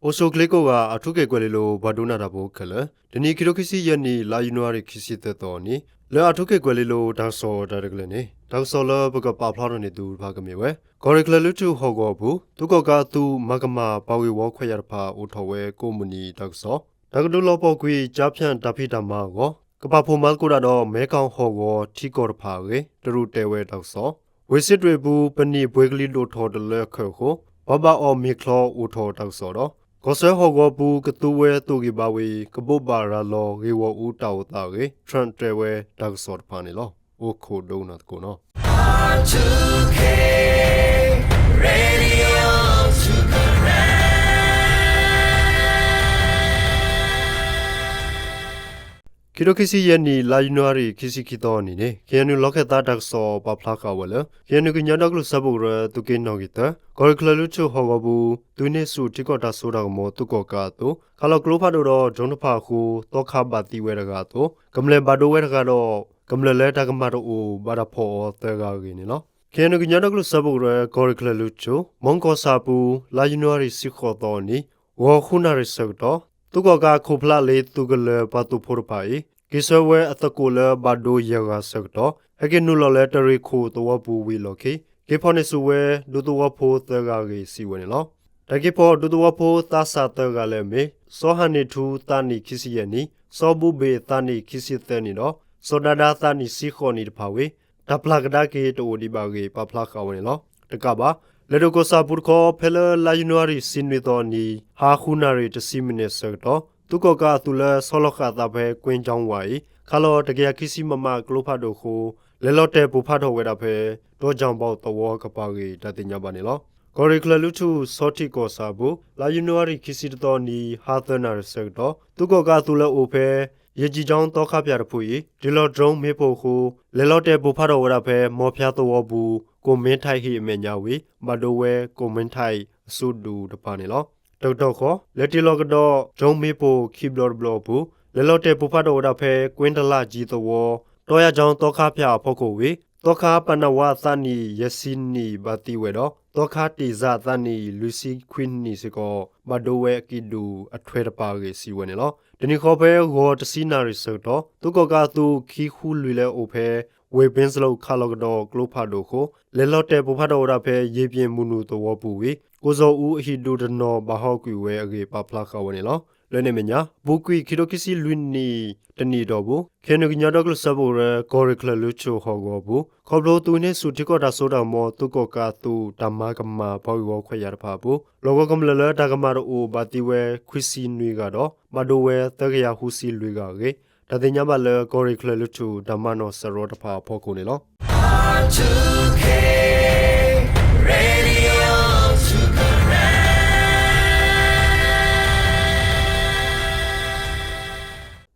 အိၣ်ဆူၣ်ချ့ကိးဂၤ အၣ်ထူခ့ၣ်ကွဲၤလ့လိၤ ပှၤဒိကနၣ်တၢ်ဖိခဲလၢာ်, တနံၤခံထိခံဆံယဲၢ်နံၣ် လါယနူၤအါရံၤခံဆံသၢသီအနံၤ လၢအၣ်ထူခ့ၣ်ကွဲၤလ့လိၤ တၢ်ကစီၣ်တၢ်ရဲၣ်တၢ်ကျဲၤန့ၣ် တၢ်ကစီၣ်လၢပကပာ်ဖျါထီၣ်န့ၢ်သုတဖၣ်ကမ့ၢ်ဝဲ ကီၢ်ရ့ၣ်ချၢၣ်လွံၢ်ထူၣ်ဟီၣ်ကဝီၤအပူၤ သုးကီၣ်ကးအသုး မၤကမၣ်ပှၤဂ့ၢ်ဝီခွဲးယာ်တဖၣ် အိၣ်ထီၣ်ဝဲကိးမုၢ်နံၤတၢ်ကစီၣ်, တၢ်ကဒုးလီၤပှီၢ်ကွံာ် ကၠါဖၠၣ်တၢ်ဖံးတၢ်မၤအဂီၢ် ကပာ်ဖှိၣ်မၤသကိးတၢ်ဒီး မဲခီၣ်ဟီၣ်ကဝီၤထံကီၢ်တဖၣ်အဂ့ၢ် တရူးတဲဝဲတၢ်ကစီၣ်, ဝ့ၢ်စ့တွ့ၣ်အပူၤ ပနံာ်ပှ့ၤကလံၤဒိၣ်ထီၣ်တလၢခဲအဃိ ပှၤဘၣ်အီၣ်မ့ၤချီအိၣ်ထီၣ်တၢ်ကစီၣ်ဒီး ကီၢ်စဲၣ်ဟီၣ်ကဝီၤအပူၤ ကသူဝဲသုးဂံၢ်ဘါဝံၤ ကဘိးဘၣ်ရၤလီၤဂ့ၢ်ဂီၢ်အူတၢ်အိၣ်သးအဂ့ၢ် Trump တဲဝဲတၢ်ကစီၣ်တဖၣ်န့ၣ်လီၤ. အိၣ်ခိးဒိကနၣ်သကိးနီၤ. ခံထိခံဆံယဲၢ်နံၣ် လါယနူၤအါရံၤ ခံဆံခံသီအနံၤန့ၣ် ခ့ၣ်အဲၣ်ယူၣ် လီၢ်ခၢၣ်သးတၢ်ကစီၣ်ပာ်ဖျါဃာ်ဝဲလၢ ခ့ၣ်အဲၣ်ယူၣ် ကညီဒီကလုာ်စၢဖှိၣ်ကရၢ သုးက့နီၣ်ဂံၢ်သၢ ကီၢ်ရ့ၣ်ချၢၣ်လွံၢ်ထူၣ်ဟီၣ်ကဝီၤပူၤ သုးဟံးန့ၢ်ဆူၣ်ထံကီၢ်တၢ်စိတၢ်ကမီၤသုးကီၣ်ကးအသုး ခးလီၤကျိဖးဒိၣ်ဒီး drone တဖၣ်အဃိ သီခါဘၣ်သံဝဲတဂၤအသိး ကမျၢၢ်ဘၣ်ဒိဝဲတဂၤဒီး ကမျၢၢ်လၢတၢ်ကမၣ်တအိၣ် ဘၣ်တၢ်ဖီၣ်အီၤသၢဂၤအဂ့ၢ်န့ၣ်လီၤ. ခ့ၣ်အဲၣ်ယူၣ် ကညီဒီကလုာ်စၢဖှိၣ်ကရၢ ကီၢ်ရ့ၣ်ချၢၣ်လွံၢ်ထူၣ် မီကီၢ်ဆၣ်အပူၤ လါယနူၤအါရံၤ ဆံဃိးသီအနံၤ ဂီၤဃုနၣ်ရံၣ်ဆၢကတီၢ် သုးကီၣ်ကးအခိၣ်ဖျးလ့ၤသုးကလၢၤပှၤသုးဖိတဖၣ်အံၤ က့ၤဆှၢဝဲအသကိးလၢဘၣ်ဒိယဲၢ်ဂၤဆၢကတီၢ် ဟဲက့ၤနုာ်လီၤလၢတရံးခိၣ်သဝီပူၤဝံၤအလီၢ်ခံ က့ၤဖီၣ်န့ၢ်ဆူၣ်ဝဲ ဒူသဝီဖိသၢဂၤအဂ့ၢ် စံးဝဲန့ၣ်လီၤ. တၢ်က့ၤဖီၣ်ဒူသဝီဖိသးစၢ်သၢဂၤလၢအမ့ၢ် စီၤဟၣ်န့ၣ်ထူ သးနံၣ်ခံဆံယဲၢ်နံၣ်, စီၤဘူဘ့ၣ် သးနံၣ်ခံဆံသၢနံၣ်ဒီး စီၤဒါဒါ သးနံၣ်ဆံဃိးနံၣ်တဖၣ်ဝံၤ တၢ်ပျၢ်ကဒါက့ၤတအိၣ်ဒံးဘၣ်အဂ့ၢ် ပာ်ဖျါဃာ်ဝဲန့ၣ်လီၤ. တကးဘၣ် လဲၤဒိၣ်ကီၢ်ဆၣ်အပူၤတခီ ဖဲလၢလါယနူၤအါရံၤ ဆံနွံသီအနံၤ ဟါဃုနၣ်ရံၣ် တဆံမံးနံးဆၢကတီၢ် သုးကီၣ်ကးအသုးလၢဆီလီၤဃာ်အသးဖဲ ကွ့ၣ်ကၠီဝါအံၤ ခးလီၤတကယၤခံဆံ မမ ကျိဖးဒိၣ်အဃိ လဲၤလီၤတဲာ်ပိၢ်ဖးထီၣ်ဝဲဒၣ်ဖဲ တီၣ်ကၠီဘီၣ်သဝီကပၤအဂ့ၢ် တၢ်သ့ၣ်ညါဘၣ်န့ၣ်လီၤ. ကီၢ်ရ့ၣ်ချၢၣ်လွံၢ်ထူၣ် ဆီထံးကီၢ်ဆၣ်အပူၤ လါယနူၤအါရံၤ ခံဆံတသီအနံၤ ဟါသၢနၣ်ရံၣ်ဆၢကတီၢ် သုးကီၣ်ကးအသုးလၢအိၣ်ဖဲ ယဲၢ်ကၠံကၠီသီခါဖၠၣ်တဖုအံၤ တုၤလီၤ drone မ့ၣ်ပိၢ်အဃိ လဲၤလီၤတဲာ်ပိၢ်ဖးထီၣ်ဝဲဒၣ်ဖဲ မီၢ်ဖၠါသဝီပူၤ ကိၣ်မ့ထၢၣ်ဟံၣ်အမဲာ်ညါဝံၤ ဘၣ်ဒိဝဲကိၣ်မ့ထၢၣ်အစုဒူတဖၣ်န့ၣ်လီၤ. တကတီၢ်ဃီ လဲၤတ့ၢ်လီၤကဒီး drone မ့ၣ်ပိၢ်ခံဘျီတဘျီအပူၤ လဲၤလီၤတဲာ်ပိၢ်ဖးထီၣ်ဝဲဒၣ်ဖဲ ကွ့ၣ်တလၣ်ကၠံသဝီ တီၣ်ယၣ်ကၠီသီခါဖၠၣ်အဖီခိၣ်ဝံၤ သီခါပာ်နဝါ သးနံၣ်ယဲၢ်ဆံနံၣ် ဘၣ်သံဝဲဒီး သီခါတ့ၢ်စၢ် သးနံၣ်လွံၢ်ဆံခွံနံၣ်စ့ၢ်ကီး ဘၣ်ဒိဝဲအကံၢ်ဒူၣ်အထွဲတပၤအဂ့ၢ် စံးဝဲန့ၣ်လီၤ. တနံၤဃီဖဲ ဂီၤတဆံနၣ်ရံၣ်ဆၢကတီၢ် သုးကီၣ်ကးအသုး ခံဃုလွံၢ်လၢအိၣ်ဖဲ ဝ့ၢ်ပ့စလိၣ် ခးလီၤကဒီးကျိဖးဒိၣ်အဃိ လဲၤလီၤတဲာ်ပိၢ်ဖးထီၣ်ဝဲဒၣ်ဖဲ ယ့ၣ်ပၠ့ၣ်မုၢ်နုာ်သဝီပူၤဝံၤ ကိၣ်စီၤအူအဟံၣ်ဒူၣ်တနီၤ ဘၣ်ဟီၣ်ကွံာ်ဝဲအဂ့ၢ် ပာ်ဖျါဃာ်ဝဲန့ၣ်လီၤ. လၢန့ၣ်အမဲာ်ညါ အပူၤကွံာ် ခံထိခံဆံလွံၢ်နံၣ်တနံၣ်အတီၢ်ပူၤ ခ့ၣ်အဲၣ်ယူၣ် ကညီဒီကလုာ်စၢဖှိၣ်ကရၢ ကီၢ်ရ့ၣ်ချၢၣ်လွံၢ်ထူၣ်ဟီၣ်ကဝီၤအပူၤ ခီဖျိသုးဟံးန့ၢ်ဆူၣ်ထံကီၢ်တၢ်စိတၢ်ကမီၤ သုးကီၣ်ကးအသုး တၢ်မၤကမၣ်ပှၤဂ့ၢ်ဝီခွဲးယာ်တဖၣ်အပူၤ လီၢ်ကဝီၤကမျၢၢ်လၢတၢ်ကမၣ်တအိၣ် ဘၣ်သံဝဲ ခွံဆံနွံဂၤဒီး ဘၣ်ဒိဝဲ သၢကယၤဃုဆံလွံၢ်ဂၤအဂ့ၢ် တၢ်သ့ၣ်ညါဘၣ်လၢ ကီၢ်ရ့ၣ်ချၢၣ်လွံၢ်ထူၣ် တၢ်မၤနီၣ်စရီတဖၣ်အဖီခိၣ်န့ၣ်လီၤ.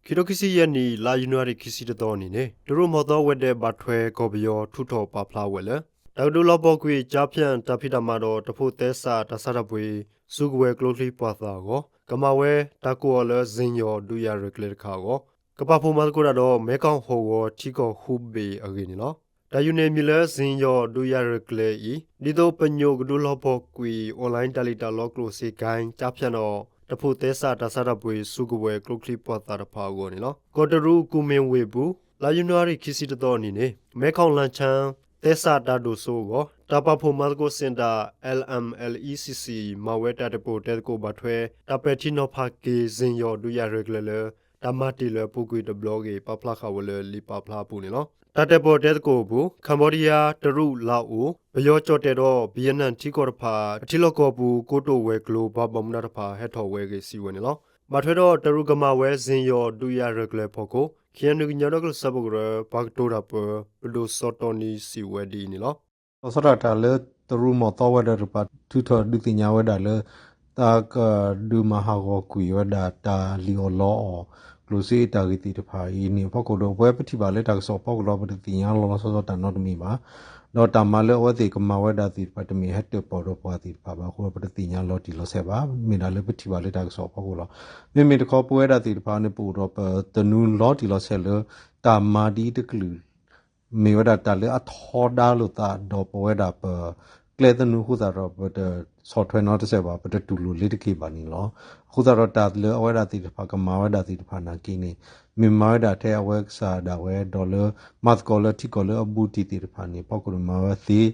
ခံထိခံဆံယဲၢ်နံၣ် လါယနူၤအါရံၤ ခံဆံတသီအနံၤန့ၣ် တရူးမီၢ်သီဝဲၤဒၢးဘၣ်ထွဲကီၢ်ပယီၤ ထုးထီၣ်ပာ်ဖျါဝဲလၢ တၢ်ကဒုးလီၤပှီၢ်ကွံာ် ကၠါဖၠၣ်တၢ်ဖံးတၢ်မၤဒီး တၢ်ဖိးသဲစးတၢ်ဆါတၢ်ပှ့ၤ ဆူကဝဲၤကျိချံမျိာ်သၣ်အဂီၢ် ကမၤဝဲတၢ်ကိးအီၤလၢ စ့ၣ်ယီၣ်ဒုးယၤရဲၣ်ကျဲၤတခါအဂီၢ် ကပာ်ဖှိၣ်မၤသကိးတၢ်ဒီး မဲခီၣ်ဟီၣ်ကဝီၤထံကီၢ်ဃုဘ့ၣ်အဂ့ၢ်န့ၣ်လီၤ. တၢ်ယူၢ်န့ၢ်အမံၤလၢ စ့ၣ်ယီၣ်ဒုးယၤရဲၣ်ကျဲၤအံၤ ဒ်သိးပညိၣ်ကဒုးလီၤပှီၢ်ကွံာ် online တၢ်လံၣ်တၢ်လီကျိၣ်စ့ ကၠါဖၠၣ်ဒီး တၢ်ဖိးသဲစးတၢ်ဆါတၢ်ပှ့ၤ ဆူကဝဲၤကျိချံမျိာ်သၣ်တဖၣ်အဂီၢ်န့ၣ်လီၤ. ကီၢ်တရူးကူၣ်မ့ၢ်ဝ့ၢ်အပူၤ လါယနူၤအါရံၤ ခံဆံတသီအနံၤန့ၣ် မဲခီၣ်လၣ်ဆၣ် သဲစးတၢ်ဒိၣ်စိအဂီၢ် တၢ်ပာ်ဖှိၣ်မၤသကိးစင်တာ LMLECC မၤဝဲတၢ်တၢၣ်ပီၣ်တဲသကိးဘၣ်ထွဲ တၢ်ပဲာ်ထံနီၤဖးက့ၤ စ့ၣ်ယီၣ်ဒုးယၤရဲၣ်ကျဲၤလၢ တၢ်မၤတ့ၢ်လၢအပူၤကွံာ်တဘျီအဂ့ၢ် ပာ်ဖျါဃာ်ဝဲလၢလံာ်ပာ်ဖျါအပူၤန့ၣ်လီၤ. တၢ်တၢၣ်ပီၣ်တဲသကိးအပူၤ Cambodia, တရူး, လၣ်အိၣ်, ပယီၤကၠီၣ်တဲၣ်ဒီး Vietnam ထံကီၢ်တဖၣ် အထံလီၢ်ကီၢ်ပူၤ ကိတိာ်ဝဲၤကျိၤ ပှၤဘၣ်မူဘၣ်ဒါတဖၣ် ဟဲထီၣ်ဝဲအဂ့ၢ် စံးဝဲန့ၣ်လီၤ. ဘၣ်ထွဲဒီး တရူးကမၤဝဲ စ့ၣ်ယီၣ်ဒုးယၤရဲၣ်ကျဲၤအဖီခိၣ် ခ့ၣ်အဲၣ်ယူၣ် ကညီဒီကလုာ်စၢဖှိၣ်ကရၢ ပှၤကတိၤတၢ်ပၢ ပဒိၣ်စီၤတီနံ စံးဝဲဒ်အံၤန့ၣ်လီၤ. လီၤဆီဒၣ်တၢ်လၢ တရူးမီၢ်သီဝဲၤဒၢးတဖၣ် ထုးထီၣ်ဒုးသ့ၣ်ညါဝဲဒၣ်လၢ တၢ်ကဒုးမၤဟးဂီၤကွံာ်ဝဲဒၣ် တၢ်လံၣ်အီၣ်လီအီၣ် ကျိၣ်စ့တၢ်ဂ့ၢ်သ့ၣ်တဖၣ်အံၤန့ၣ်အဖီခိၣ်ဒီး ပဝဲပထံၣ်ဘၣ်လၢတၢ်ကစီၣ်အဖီခိၣ်လီၤ ပတသ့ၣ်ညါလီၤလီၤဆီဆီတၢ်နီတမံၤဘၣ်. ဒီးတၢ်မၤလၢအဝဲသ့ၣ်ကမၤဝဲဒၣ်သ့ၣ်တဖၣ် တမ့ၢ်ဟဲတၢၣ်ပီၣ်ဒီးပှၤသ့ၣ်တဖၣ်ဘၣ်အဃိ ပတသ့ၣ်ညါလီၤတံၢ်လီၤဆဲးဘၣ်. မ့ၢ်ဒၣ်လၢပထံၣ်ဘၣ်လၢတၢ်ကစီၣ်အဖီခိၣ်လီၤ. မ့မ့ၢ်တခီ ပဝဲဒၣ်သ့ၣ်တဖၣ်န့ၣ် ပအိၣ်ဒီးပသနူလီၤတံၢ်လီၤဆဲးလၢ တၢ်မၤဒ်တကလုာ် မ့ၢ်ဝဲဒၣ်တၢ်လၢအထီဒါလိာ်သးဒီးပဝဲဒၣ်ပ ကျဲသနူအဃိသတးဒီး ပတဆီၣ်ထွဲနီတစဲးဘၣ်, ပတတူၢ်လိာ်လၢတက့ၢ်ဘၣ်န့ၣ်လီၤ. အဃိသတးဒီး တၢ်လၢအဝဲဒၣ်သ့ၣ်တဖၣ်ကမၤဝဲဒၣ်သ့ၣ်တဖၣ်နာ်က့န့ၣ် မ့ၢ်မၤဝဲဒၣ်ထဲအဝဲကစၢ်ဒၣ်ဝဲ ဒီးလၢမၤသကိးလၢထံကီၢ်လၢအဘူးတံၢ်သ့ၣ်တဖၣ်န့ၣ် ဖီခိၣ်န့ၣ်မၤဝဲသ့,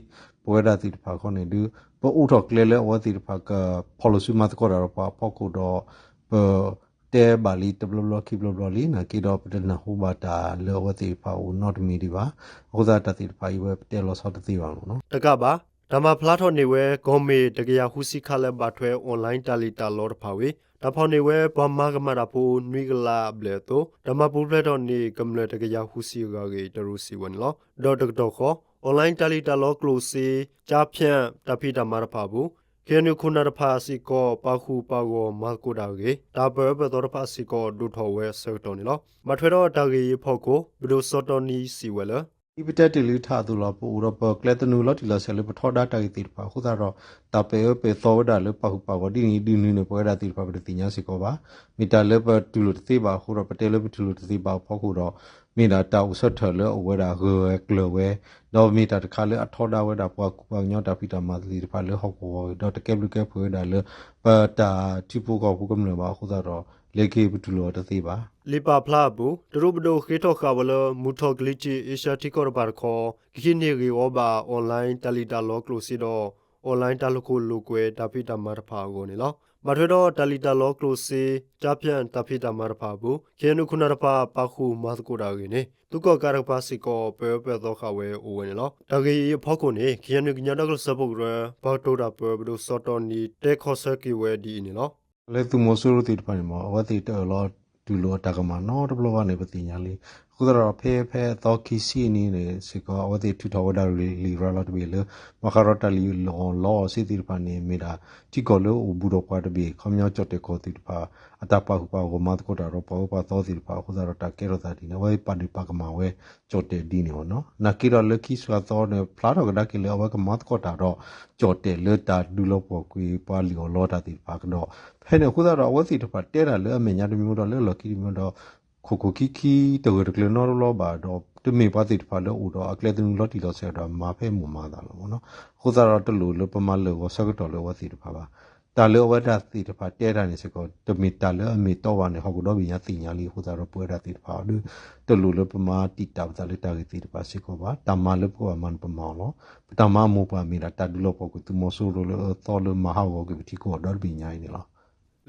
ပဝဲဒၣ်သ့ၣ်တဖၣ်ခီန့ၣ်ဒုး ပအိးထီၣ်ကျဲလၢအဝဲသ့ၣ်တဖၣ်ကဖီၣ်လိာ်စုမၤသကိးတၢ်ဒီးပှၤအဖီခိၣ်ဒီး ပ တဲဘၣ်လံတဘျီဘျီခံဘျီဘျီလံ, နာ်က့ဒီးပတနၢ်ဟူဘၣ်တၢ်လၢအဝဲသ့ၣ်တဖၣ်အိၣ်နီတမံၤဒံးဘၣ်. အဃိသတးတၢ်သ့ၣ်တဖၣ်အံၤဝဲပတဲလီၤဆီတသ့ဘၣ်န့ၣ်လီၤ. တကးဘၣ်, တၢ်မၤဖျါထီၣ်န့ၢ်ဝဲ ကီၢ်မ့ၢ်တကယၤဃုဆံခါလၢဘၣ်ထွဲ online တၢ်လံၣ်တၢ်လီတဖၣ်ဝံၤ တၢ်ဖီၣ်န့ၢ်ဝဲပှၤမၤကမၣ်တၢ်ဖိနွံကလးအဘျဲၣ်အသိး တၢ်မၤပူၤဖျဲးထီၣ်န့ၢ်ကမျၢၢ်တကယၤဃုဆံဂၤအဂ့ၢ် တရူးစံးဝဲန့ၣ်လီၤ. ဒီးတကတီၢ်ဃီ online တၢ်လံၣ်တၢ်လီကျိၣ်စ့ ကၠါဖၠၣ် တၢ်ဖံးတၢ်မၤတဖၣ်အပူၤ ခ့ၣ်အဲၣ်ယူၣ် ခိၣ်နၢ်တဖၣ်စ့ၢ်ကီး ပာ်ဃုာ်ပာ်ဂီၢ်မၤသကိးတၢ်အဂ့ၢ် တၢ်ပၢၢ်အၢပၢၢ်သီတဖၣ်စ့ၢ်ကီး ဒိၣ်ထီၣ်ဝဲအဆၢကတီၢ်န့ၣ်လီၤ. ဘၣ်ထွဲဒီးတၢ်ဂ့ၢ်အံၤအဖီခိၣ် ပဒိၣ်စီၤတီနံစံးဝဲလၢ ဒ်ပတဲတ့ၢ်လံတခါအသိးလီၤ. ပအိၣ်ဒီးပကျဲသနူလီၤတံၢ်လီၤဆဲးလၢပထီဒါတၢ်ဂ့ၢ်သ့ၣ်တဖၣ်အဃိသတးဒီး တၢ်ပၢၢ်အၢပၢၢ်သီဝဲဒၣ်လၢပာ်ဃုာ်ပာ်ဂီၢ်ဒ်န့ၣ်ဒ်နုၤန့ၣ် ပဝဲဒၣ်သ့ၣ်တဖၣ်ပတသ့ၣ်ညါစ့ၢ်ကီးဘၣ်. မ့ၢ်တၢ်လၢပတူၢ်လိာ်တသ့ဘၣ်အဃိဒီး ပတဲလၢပတူၢ်လိာ်တသ့ဘၣ်အဖီခိၣ်ဒီး မ့ၢ်ဒၣ်တၢ်အိၣ်ဆၢထၢၣ်လၢအဝဲဒၣ်ဂၢၢ်ဝဲကျၢၤဝဲ, ဒီးမ့ၢ်တၢ်တခါလၢအထီဒါဝဲဒၣ်ပှၤကူၣ်ပှၤကညီတၢ်ဖံးတၢ်မၤသ့ၣ်တဖၣ်လၢဟီၣ်ကဝီၤအံၤ ဒီးတကဲဘျုးကဲဖှိၣ်ဝဲဒၣ်လၢ ပတၢ်ထံဖိကီၢ်ဖိကမျၢၢ်ဘၣ်အဃိသတးဒီး လၢခံပတူၢ်လိာ်အီၤတသ့ဘၣ်. လံာ်ပာ်ဖျါအပူၤ တရူးပဒိၣ်ဃ့ထီၣ်ဃာ်ဝဲလၢ မုၢ်ထီၣ်ကလံၤထံးအ့ရှါထံကီၢ်တဖၣ်တခီ ကဟံးန့ၢ်ဂ့ၢ်ဝီဘၣ် online တၢ်လံၣ်တၢ်လီကျိၣ်စ့ဒီး online တၢ်လိာ်ခိၣ်လိာ်ကွဲတၢ်ဖံးတၢ်မၤတဖၣ်အဂီၢ်န့ၣ်လီၤ. ဘၣ်ထွဲဒီးတၢ်လံၣ်တၢ်လီကျိၣ်စ့ ကၠါဖၠၣ် တၢ်ဖံးတၢ်မၤတဖၣ်အပူၤ ခ့ၣ်အဲၣ်ယူၣ် ခိၣ်နၢ်တဖၣ်ပာ်ဃုာ်မၤသကိးတၢ်အဂ့ၢ်န့ၣ် သုးကီၣ်ကးတကပၤစ့ၢ်ကီး ပၢၢ်အၢပၢၢ်သီဃာ်ဝဲအိၣ်ဝဲန့ၣ်လီၤ. တၢ်ဂ့ၢ်အံၤအဖီခိၣ်န့ၣ် ခ့ၣ်အဲၣ်ယူၣ် ကညီဒီကလုာ်စၢဖှိၣ်ကရၢ ပှၤကတိၤတၢ်ပၢၢ်ပဒိၣ်စီၤတီနံ တဲခီဆၢက့ၤဝဲဒ်အံၤန့ၣ်လီၤ. လၢသုးမီၤစိရိၤသ့ၣ်တဖၣ်န့ၣ်မ့ၢ် အဝဲသ့ၣ်တအၢၣ်လီၤတူၢ်လိာ်အတၢ်ကမၣ်နီတဘျီဘၣ်န့ၣ် ပသ့ၣ်ညါလံ. အဃိသတးဒီး ဖဲဖဲအသီခံဆံအနံၤန့ၣ်စ့ၢ်ကီး အဝဲသ့ၣ်ထုးထီၣ်ဝဲဒၣ်လံာ်ရၤလီၤတဘ့ၣ်လၢ ဘၣ်ဃးဒီးတၢ်လံၣ်အီၣ်လီအီၣ်စ့သ့ၣ်တဖၣ်န့ၣ် မ့ၢ်ဒၣ်ထံကီၢ်လၢအိၣ်ဘူးဒီးပှၤတဘ့ၣ် ခီပညီကၠီၣ်တဲၣ်ကီၢ်သ့ၣ်တဖၣ် အတၢ်ပာ်ဃုာ်ပာ်ဂီၢ်မၤသကိးတၢ်ဒီးပှၤအၢပှၤသီသ့ၣ်တဖၣ်အဃိသတးဒီး တၢ်ကဲထီၣ်သးဒ်န့ၣ် အဝဲပာ်ဒုးပာ်ကမၣ်ဝဲ ကၠီၣ်တဲၣ်ဒ်န့ၣ်လီၤ. နာ်က့ဒီးလၢခံဆူအသီန့ၣ် ဖျါထီၣ်ကဒါက့ၤလၢအဝဲကမၤသကိးတၢ်ဒီး ကၠီၣ်တဲၣ်လၢတၢ်ဒုးလီၤပှီၢ်ကွံာ်ပှၤလံၣ်အီၣ်လီတၢ်သ့ၣ်တဖၣ်ကဒီး ဖဲန့ၣ်အဃိသတးဒီး အဝဲသ့ၣ်တဖၣ်တဲတၢ်လၢအမဲာ်ညါတမံၤဒီးလၢအလီၢ်ခံတမံၤဒီး ခိၣ်ခိၣ်ခံခံတဂၢၢ်တကျၢၤနီတဘျီဘၣ်ဒီး တမ့ၢ်ပှၤသ့ၣ်တဖၣ်လၢအိၣ်ဒီးအကျဲသနူလီၤတံၢ်လီၤဆဲးဒီးမၤဖဲမိၢ်မၤသးလီၤမ့ၢ်နီၤ. အဃိသတးဒီးတလိၣ်လၢပမၤလၢာ်ဂီၤဆၢကတီၢ်လၢအဝဲသ့ၣ်တဖၣ်ဘၣ်. တၢ်လၢအဝဲဒၣ်သ့ၣ်တဖၣ်တဲတၢ်န့ၣ်စ့ၢ်ကီး တမ့ၢ်တၢ်လၢအမ့ၢ်တီဘၣ်န့ၣ် ဟီၣ်ခိၣ်ဒီဘ့ၣ်ညါသ့ၣ်ညါလံအဃိသတးဒီး ပဝဲဒၣ်သ့ၣ်တဖၣ်အီၤဒုး တလိၣ်လၢပမၤတံာ်တာ်ပသးလၢတၢ်ဂ့ၢ်သ့ၣ်တဖၣ်စ့ၢ်ကီးဘၣ်. တၢ်မၤလၢပကဘၣ်မၤန့ၣ် ပမၤအီၤလီၤ. ပတၢ်မၤအမိၢ်ပှၢ်မ့ၢ်ဒၣ်တၢ်ဒုးလီၤပှီၢ်ကွံာ်သုးမီၤစိရိၤလၢအသီလၢမၤဟးဂီၤက့ၤပထံကီၢ်ဒီတဘ့ၣ်ညါအံၤန့ၣ်လီၤ.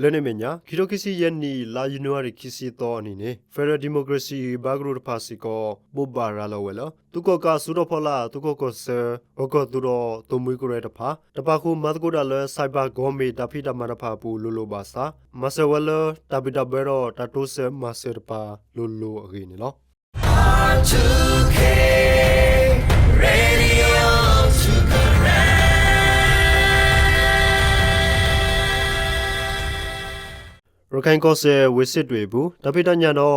လၢန့ၣ်အမဲာ်ညါ ခံထိခံဆံယဲၢ်နံၣ် လါယနူၤအါရံၤခံဆံသီအနံၤန့ၣ် Federal Democracy Republic တဖၣ်စ့ၢ်ကီး ဘိးဘၣ်ရၤလီၤဝဲလၢ သုးကီၣ်ကးအစုထီၣ်ဖီလာ် သုးခိးကီၢ်ဆၢ ဂီၤကီၢ်သူးဒီးသိၣ်မှံကရၢတဖၣ် တပာ်ဃုာ်မၤသကိးတၢ်လၢ cyber ကီၢ်မ့ၢ်တၢ်ဖံးတၢ်မၤတဖၣ်အပူၤလိၤလိၤဘၣ်ဆၣ် မၤစၢၤဝဲလၢ တၢ်ဘံၣ်တၢ်ဘၢဒီးတၢ်တိစၢၤမၤစၢၤတပၤလိၤလိၤအဂ့ၢ်န့ၣ်လီၤ. ရခၢၣ်ကီၢ်စဲၣ် ဝ့ၢ်စ့တွ့ၣ်အပူၤ တၢ်ဖံးတၢ်ညၣ်ဒီးပနံာ်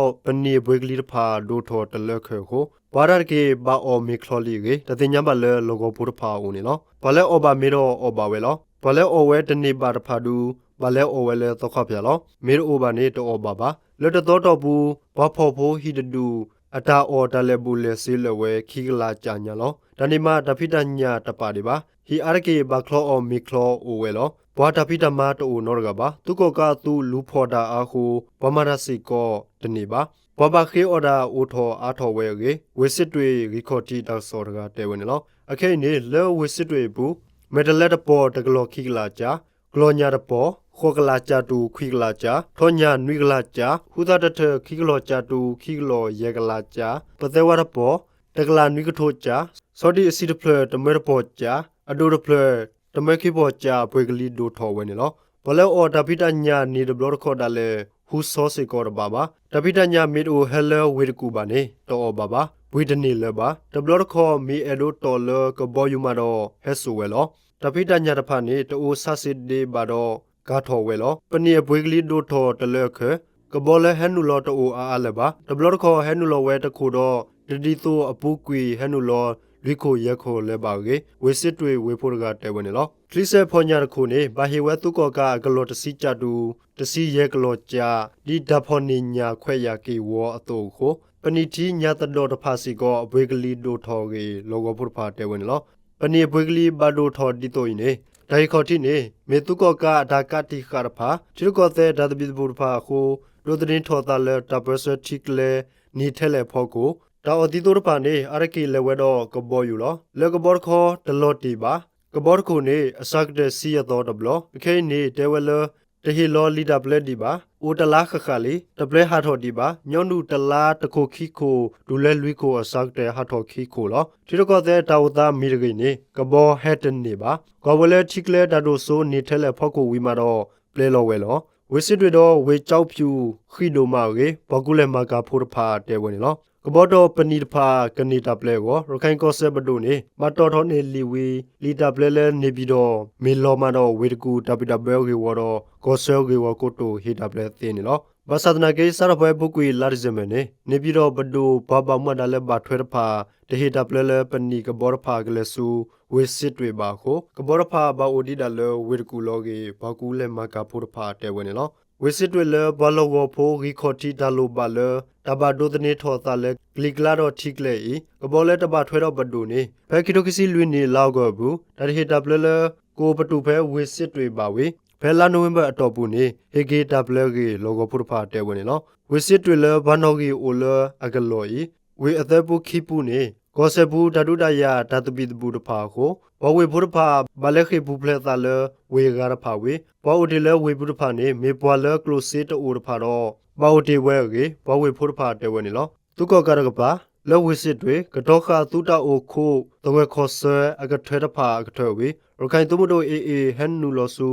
အပှ့ၤကလံၤတဖၣ်ဒိၣ်ထီၣ်တလၢခဲအဃိ ပှၤတၢ်တက့ၢ်ဘၣ်အီၣ်မ့ၤချီလံအဂ့ၢ် တၢ်သ့ၣ်ညါဘၣ်လၢလီၢ်ကဝီၤဖိတဖၣ်အအိၣ်န့ၣ်လီၤ. ပှၤလၢအီၣ်ဘၣ်မ့ၤဒီးအီၣ်ဘၣ်ဝဲလီၤ. ပှၤလၢအီၣ်ဝဲတန့ၢ်ဘၣ်တဖၣ်ဒုး ဘၣ်လဲၤအီၣ်ဝဲလၢသီခါဖၠၣ်လီၤ. မ့ၢ်တအိၣ်ဘၣ်န့ၣ် တအီၣ်ဘၣ်ဘၣ်. လၢတသီတီၢ်ပူၤ ပှၤဖှီၣ်ဖိဟံၣ်တဒူၣ် အတၢ်အီၣ်တၢ်လဲၤဘူးလဲၤစ့လၢာ်ဝဲခံကလးကၠးညါလီၤ. တၢ်န့ၣ်မးတၢ်ဖံးတၢ်ညၣ်တပာ်ဒံးဘၣ်. ဟံၣ်အါတက့ၢ်ဘၣ်ချီအီၣ်မ့ၤချီအိၣ်ဝဲလီၤ. ပှၤတၢ်ဖံးတၢ်မၤတအိၣ်နီတဂၤဘၣ်. သုးကီၣ်ကးအသုးလူၤဖီၣ်တၢ်အါအဃိ ပှၤမၤတၢ်စ့ၢ်ကီးတန့ၢ်ဘၣ်. ပှၤဘၣ်ဃ့အီၣ်တၢ်အိၣ်ထီၣ်အါထီၣ်ဝဲအဂ့ၢ် ဝ့ၢ်စ့တွ့ၣ်ဂံၢ်ခီၣ်ထံးတၢ်ကစီၣ်တဂၤတဲဝဲန့ၣ်လီၤ. အခဲအံၤန့ၣ် လၢဝ့ၢ်စ့တွ့ၣ်အပူၤ မဲာ်တလဲတပီၢ်တကလီၢ်ခံကလးကၠး, ကလီၢ်ညၣ်တပီၢ် ဃိးကလးကၠးတုၤခွံကလးကၠး, ထီၣ်ညၣ်နွံကလးကၠး, ဟူသၣ်တထၢၣ်ခံကလီၢ်ကၠးတုၤခံကလီၢ်ယဲၢ်ကလးကၠး, ပသဲဝါတပီၢ် တကလးနွံကထိကၠး, ဆီဒံၣ်အဆံးတဖျၢၣ်တမၢတပီၢ်ကၠး, အဒိၣ်တဖျၢၣ် တမၢခံပီၢ်ကၠး အပှ့ၤကလံၤဒိၣ်ထီၣ်ဝဲန့ၣ်လီၤ. ပှၤလၢအီၣ်တၢ်ဖံးတၢ်ညၣ်န့ၣ်တဘျီတခီၣ်ဒၣ်လဲာ် ဟူဆီစ့ၢ်ကီးတဘၣ်ဘၣ်. တၢ်ဖံးတၢ်ညၣ်မ့ၢ်တအိၣ်ဟဲလၢဝ့ၢ်တကူၣ်ဘၣ်န့ၣ် တအီၣ်ဘၣ်ဘၣ်. ပှ့ၤတန့ၢ်လၢၤဘၣ်. တဘျီတခီၣ်မ့ၢ်အဲၣ်ဒိးတီၢ်လၢကဘီယူၤမးဒီး ဟဲစိာ်ဝဲလီၤ. တၢ်ဖံးတၢ်ညၣ်တဖၣ်န့ၣ် တအိၣ်ဆံးစ့ၢ်ဒံးဘၣ်ဒီး ကၤထီၣ်ဝဲလီၤ. ပနံာ်အပှ့ၤကလံၤဒိၣ်ထီၣ်တလၢအခဲ, ကဘီလၢဟဲနုာ်လီၤတအိၣ်အါအါလၢၤဘၣ်. တဘျီတခီၣ်ဟဲနုာ်လီၤဝဲတခိၣ်ဒီး တဒ်သိးအပူၤကွံာ်ဟဲနုာ်လီၤလွံၢ်ခိၣ်ယဲၢ်ခိၣ်လၢၤဘၣ်အဂ့ၢ် ဝ့ၢ်စ့တွ့ၣ်ဝ့ၢ်ဖိတဂၤတဲဝဲန့ၣ်လီၤ. ချံစဲးဖီၣ်ညၣ်တခိၣ်န့ၣ် ဘၣ်ဟ့ၣ်ဝဲသုးကီၣ်ကးအကလီၢ်တဆံကၠးတုၤ တဆံယဲၢ်ကလီၢ်ကၠး ဒ်တၢ်ဖီၣ်န့ၢ်ညၣ်ခွဲးယာ်က့ၢ်ဝီအသိးအဃိ ပနံာ်ထံညၣ်သဒီၣ်တဖၣ်စ့ၢ်ကီး အပှ့ၤကလံၤဒိၣ်ထီၣ်အဂ့ၢ် လီၢ်ကဝီၤဖိတဖၣ်တဲဝဲန့ၣ်လီၤ. ပနံာ်အပှ့ၤကလံၤဘၣ်ဒိၣ်ထီၣ်ဒ်သိးအံၤန့ၣ် တၢ်ဟ့ၣ်ခီၣ်ထံးန့ၣ် မ့ၢ်သုးကီၣ်ကးအတၢ်ကးတံာ်ဃာ်တဖၣ် ထံရူၢ်ကီၢ်သဲးတၢ်သဘံၣ်သဘုၣ်တဖၣ်အဃိ ဒိးသန့ၤထီၣ်သးလၢ တၢ်ပၢဆှၢထံကျဲ နံၣ်ထဲလဲၣ်အဖီခိၣ် တၢ်အီၣ်သံသိတဖၣ်န့ၣ် အါတက့ၢ်လဲၤဝဲဒီးကဘီယူၤလီၤ. လၢကဘီတခီ တလီၤတ့ၢ်ဘၣ်. ကဘီတခိၣ်န့ၣ် အစှၤကတၢၢ်ဆံယဲၢ်သီတဘျီ. အခဲအံၤန့ၣ် တဲဝဲလၢ တဟ့ၣ်လီၤလံာ်တၢ်ပျဲဒံးဘၣ်. အိၣ်တလါဃၣ်ဃၣ်လံ, တပျဲဟးထီၣ်ဒံးဘၣ်. ညီနုၢ်တလါတခိၣ်ခံခိၣ် တုၤလၢလွံၢ်ခိၣ်အစှၤကတၢၢ်ဟးထီၣ်ခံခိၣ်လီၤ. ထံရူၢ်ကီၢ်သဲးတၢ်အိၣ်သးမံၤတဂ့ၤန့ၣ် ကဘီဟဲတန့ၢ်ဘၣ်. ကွၢ်ဝဲလၢထံကျဲတၢ်ဒိၣ်စိနံၣ်ထဲလဲၣ်အဖီခိၣ်ဝံၤမးဒီး ပျဲလီၤဝဲလီၤ. ဝ့ၢ်စ့တွ့ၣ်ဒီးဝ့ၢ်ကၠီဖၠူၣ် ဃံးဒိၣ်မးအဂ့ၢ် ပှၤကူလဲၢ်မၤကၤဖိတဖၣ်တဲဝဲန့ၣ်လီၤ. ကဘီတီၢ်ပနံာ်တဖၣ်ကန့ၢ်တၢ်ပျဲအဂီၢ် ရခၢၣ်ကီၢ်စဲၣ်ပဒိၣ်န့ၣ် ဘၣ်တီၢ်ထီၣ်န့ၢ်လံာ်ဝံၤ လံာ်တၢ်ပျဲလၢန့ၣ်ပၠံၣ်တီၣ် မ့ၢ်လီၤမးဒီး ဝ့ၢ်တကူၣ်တၢ်ဘံၣ်တၢ်ဘၢအဂ့ၢ်ဝီဒီး ကီၢ်ဆၢဂ့ၢ်ဝီကိတိာ်ဟ့ၣ်တၢ်ပျဲသ့န့ၣ်လီၤ. ဘၣ်ဆၣ်သနာ်က့ စးထီၣ်ဖဲအပူၤကွံာ်လါဒံၣ်စ့ဘၢၣ်န့ၣ် န့ၣ်ပၠံၣ်တီၣ်ပဒိၣ်ပှၤဘၣ်မူဘၣ်ဒါလၢဘၣ်ထွဲတဖၣ် တဟ့ၣ်တၢ်ပျဲလၢပနံာ်ကဘီတဖၣ်ကလဲၤဆူ ဝ့ၢ်စ့တွ့ၣ်ဘၣ်အဃိ ကဘီတဖၣ်ဘၣ်အိၣ်ဒံးဒၣ်လၢဝ့ၢ်တကူၣ်လီၤအဂ့ၢ် ပှၤကူလဲၢ်မၤကၤဖိတဖၣ်တဲဝဲန့ၣ်လီၤ. ဝ့ၢ်စ့တွ့ၣ်လၢပှၤလီၢ်ကဝီၤဖိဂံၢ်ခီၣ်ထံးတၢ်လိၣ်ဘၣ်လၢ တၢ်ဘၣ်ဒိးသန့ၤထီၣ်သးလၢကလံၤကျါဒီးထံကျဲအံၤ ကဘီလၢတဘၣ်ထွဲဒီးပဒိၣ်န့ၣ် ဖဲခံထိခံဆံလွံၢ်နံၣ်လါအီကူးအပူၤ တၢ်တဟ့ၣ်တၢ်ပျဲလၢ ကအိၣ်ပတုာ်ဖဲဝ့ၢ်စ့တွ့ၣ်ဘၣ်ဝံၤ ဖဲလါနိၣ်ဝ့ဘၢၣ်အတီၢ်ပူၤန့ၣ် ဟ့ၣ်က့ၤတၢ်ပျဲအဂ့ၢ် လီၢ်ကဝီၤဖိတဖၣ်တဲဝဲန့ၣ်လီၤ. ဝ့ၢ်စ့တွ့ၣ်လၢပှၤနီၣ်ဂံၢ်အိၣ်လၢအကလီၢ်အံၤ ဝ့ၢ်အသၢပူခံပူန့ၣ် ကီၢ်စဲၣ်ပူၤတၢ်ဒုးတၢ်ယၤတၢ်သဘံၣ်သဘုၣ်တဖၣ်အဃိ ပှၤဝ့ၢ်ဖိတဖၣ် ဘၣ်လဲၤဃ့ၢ်ပူၤဖျဲးသးလၢဝ့ၢ်အဂၤတဖၣ်ဝံၤ ပှၤအိၣ်တ့ၢ်လၢဝ့ၢ်ပူၤတဖၣ်န့ၣ် မ့ၢ်ပှၤလၢကျိၣ်စ့တအိၣ်တဖၣ်ဒီး ဘၣ်အိၣ်တ့ၢ်ဝဲအဂ့ၢ် ပှၤဝ့ၢ်ဖိတဖၣ်တဲဝဲန့ၣ်လီၤ. သုးကီၣ်ကးတကပၤ လၢဝ့ၢ်စ့တွ့ၣ် ကတီၤဃာ်သုးတၢ်အိၣ်ခိးသဂၢၢ်ခီၣ်ဆၢအကထၢၣ်တဖၣ်အကထၢၣ်ဝံၤ ရခၢၣ်သုးမုၢ်ဒိၣ် A A ဟဲနုာ်လီၤဆူ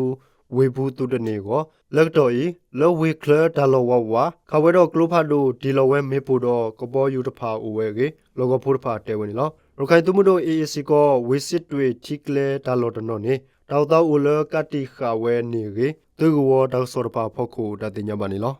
ဝ့ၢ်ပူၤသုးတန့ၢ်အဂီၢ် လၢကတီၢ်အံၤ လၢဝ့ၢ်ချၢတၢ်လီၢ်ဝးဝး ခးဝဲဒီးကျိဖးဒိၣ် တ့ၢ်လီၤဝဲမ့ၣ်ပိၢ်ဒီးကဘီယူၤတဖၣ်အိၣ်ဝဲအဂ့ၢ် လီၢ်ကဝီၤဖိတဖၣ်တဲဝဲန့ၣ်လီၤ. ရခၢၣ်သုးမုၢ်ဒိၣ် A A စ့ၢ်ကီး ဝ့ၢ်စ့တွ့ၣ်ထံကျဲတၢ်လီၢ်တနီၤန့ၣ် တၢ်အိၣ်သးအိၣ်လၢကးတံာ်ဃာ်ဝဲန့ၣ်အဂ့ၢ် သုးဂ့ၢ်ဝီတၢ်ကစီၣ်တဖၣ်အဖီခိၣ် တၢ်သ့ၣ်ညါဘၣ်န့ၣ်လီၤ.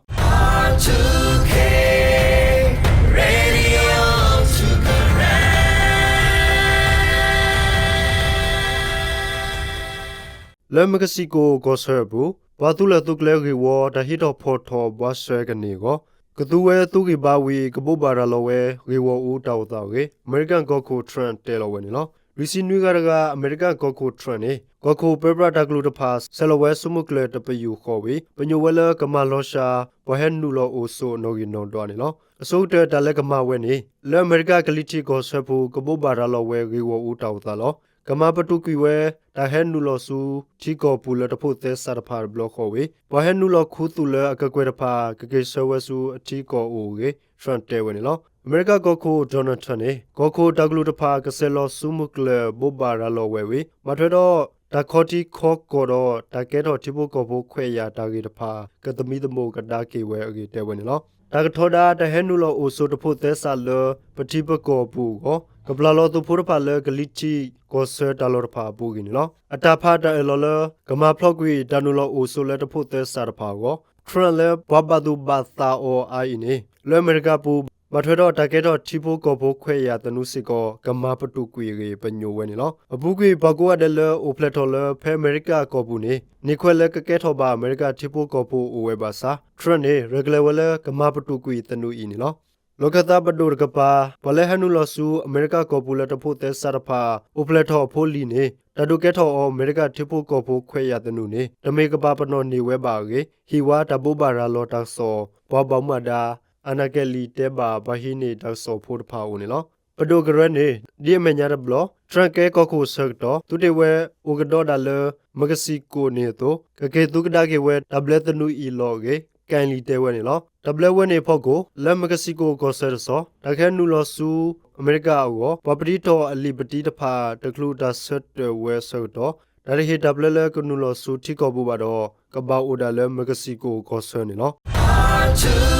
လၢမက္ကစံကိၣ်ကီၢ်ဆၢအပူၤ ပှၤသူလၢာ်သူကျဲဂ့ၢ်ဝီ တၢ်ဟံးထီၣ်ဖီၣ်ထီၣ်ဘှါရှဲကန့ၢ်အဂီၢ် ကသူဝဲသုးဂံၢ်ဘါဝံၤ ကဘိးဘၣ်ရၤလီၤဝဲ ဂ့ၢ်ဂီၢ်အူတၢ်အိၣ်သးအဂ့ၢ် အမဲရကၤကီၢ်ခိၣ် Trump တဲလီၤဝဲန့ၣ်လီၤ. လွံၢ်ဆံနွံဂၤတဂၤ အမဲရကၤကီၢ်ခိၣ် Trump န့ၣ် ကီၢ်ခိၣ်ပၢပြးတၢ်ကလုၢ်တဖၣ် ဆဲးလီၤဝဲဆူမုၢ်ကျၢၢ်တပယူာ်ဃီဝံၤ ပညိၣ်ဝဲလၢကမၤလီၤစှၤ ပှၤဟဲနုာ်လီၤအိၣ်ဆိးနီၣ်ဂံၢ်နီၣ်ဒွးန့ၣ်လီၤ. အဆိကတၢၢ်တၢ်လၢကမၤဝဲန့ၣ် လၢအမဲရကၤကလံၤထံးကီၢ်ဆၢပူၤ ကဘိးဘၣ်ရၤလီၤဝဲဂ့ၢ်ဂီၢ်အူတၢ်အိၣ်သးလီၤ. ကမၤပတုာ်ကွံာ်ဝဲ တၢ်ဟဲနုာ်လီၤဆူထံကီၢ်ပူၤလၢတဖိးသဲစးတဖၣ်တဘျီဃီဝံၤ ပှၤဟဲနုာ်လီၤခူသူၣ်လၢအကကွဲၢ်တဖၣ် ကက့ၤဆှၢဝဲဆူအထံကီၢ်အိၣ်အဂ့ၢ် Trump တဲဝဲန့ၣ်လီၤ. အမဲရကၤကီၢ်ခိၣ် Donald Trump န့ၣ် ကီၢ်ခိၣ်တၢ်ကလုၢ်တဖၣ် ကဆဲးလီၤဆူမုၢ်ကျၢၢ် ဘိးဘၣ်ရၤလီၤဝဲဝံၤ ဘၣ်ထွဲဒီး တၢ်ခီထံခီကီၢ်ဒီး တၢ်ကဲထီၣ်ထံဖိကီၢ်ဖိခွဲးယာ်တၢ်ဂ့ၢ်တဖၣ် ကသမံသမိးကဒါက့ၤဝဲအဂ့ၢ်တဲဝဲန့ၣ်လီၤ. တၢ်ကထီဒါတၢ်ဟဲနုာ်လီၤအိၣ်ဆိးတဖိးသဲစးလၢ ပထံပကီၢ်အပူၤအဂီၢ် ကပျၢ်လီၤသုးဖိတဖၣ်လၢကလံၤထံးကီၢ်ဆၢတၢ်လီၢ်တဖၣ်အပူၤအဂ့ၢ်န့ၣ်လီၤ. အတၢ်ဖးတၢ်အၢၣ်လီၤလၢ ကမၤဖျီကွံာ်တၢ်နုာ်လီၤအိၣ်ဆိးလၢတဖိးသဲစးတဖၣ်အဂီၢ် Trump လၢပှၤဘၣ်သူၣ်ဘၣ်သးအီၤအါအံၤန့ၣ် လၢအမဲရကၤပူၤ ဘၣ်ထွဲဒီးတၢ်ကဲထီၣ်ထံဖိကီၢ်ဖိခွဲးယာ်သနူစ့ၢ်ကီး ကမၤပတုာ်ကွံာ်အဂ့ၢ် ပညိၣ်ဝဲန့ၣ်လီၤ. အပူၤကွံာ် ပှၤကိးဂၤဒဲးလၢအိၣ်ဖျဲၣ်ထီၣ်လၢဖဲအမဲရကၤကီၢ်ပူၤန့ၣ် န့ၢ်ခွဲးလၢကကဲထီၣ်ဘၣ်အမဲရကၤထံဖိကီၢ်ဖိအိၣ်ဝဲဘၣ်ဆၣ် Trump န့ၣ် ရဲၣ်ကျဲၤဝဲလၢကမၤပတုာ်ကွံာ်သနူအံၤန့ၣ်လီၤ. လီၢ်ခၢၣ်သးပဒိၣ်တကပၤ ပှၤလၢဟဲနုာ်လီၤဆူအမဲရကၤကီၢ်ပူၤလၢတဖိးသဲစးတဖၣ် အိၣ်ဖျဲၣ်ထီၣ်အဖိလံၤန့ၣ် တၢ်ဒုးကဲထီၣ်အီၤအမဲရကၤထံဖိကီၢ်ဖိခွဲးယာ်သနူန့ၣ် တမ့ၢ်ကပာ်ပနီၣ်န့ၢ်ဝဲဘၣ်အဂ့ၢ် ဟံၣ်ဝါတၢ်ဘိးဘၣ်ရၤလီၤတၢ်ကစီၣ် ပှၤဘၣ်မူဘၣ်ဒါ အနၢ်ကဲလံာ်တဲဘၣ်ပှၤဟံးန့ၢ်တၢ်ကစီၣ်ဖိတဖၣ်အအိၣ်န့ၣ်လီၤ. ပဒိၣ်ကရၢန့ၣ် ဒ်အမဲာ်ညါတဘျီ Trump ကဲကီၢ်ခိၣ်ဆၢကတီၢ် သုးတ့ၢ်ဝဲအိၣ်ကဒီးဒၣ်လၢ မက္ကစံကိၣ်န့ၣ်အသိး ကက့ၤသူကဒါက့ၤဝဲတၢ်ဘျၢသနူအံၤလီၤအဂ့ၢ် ကဲလံာ်တဲဝဲန့ၣ်လီၤ. တၢ်ဘျၢဝဲန့ၣ်အဖီခိၣ် လၢမက္ကစံကိၣ်ကီၢ်ဆၢတဆီ တၢ်ကဟဲနုာ်လီၤဆူအမဲရကၤအဂီၢ် ပှၤပတံထီၣ်အလံာ်ပတံတဖၣ် တချုးတၢ်ဆၢတဲာ်ဝဲဆၢကတီၢ် တၢ်တဟ့ၣ်တၢ်ဘျၢလၢကနုာ်လီၤဆူထံကီၢ်ပူၤဘၣ်ဒီး ကဘၣ်အိၣ်ဒၣ်လၢမက္ကစံကိၣ်ကီၢ်ဆၢန့ၣ်လီၤ.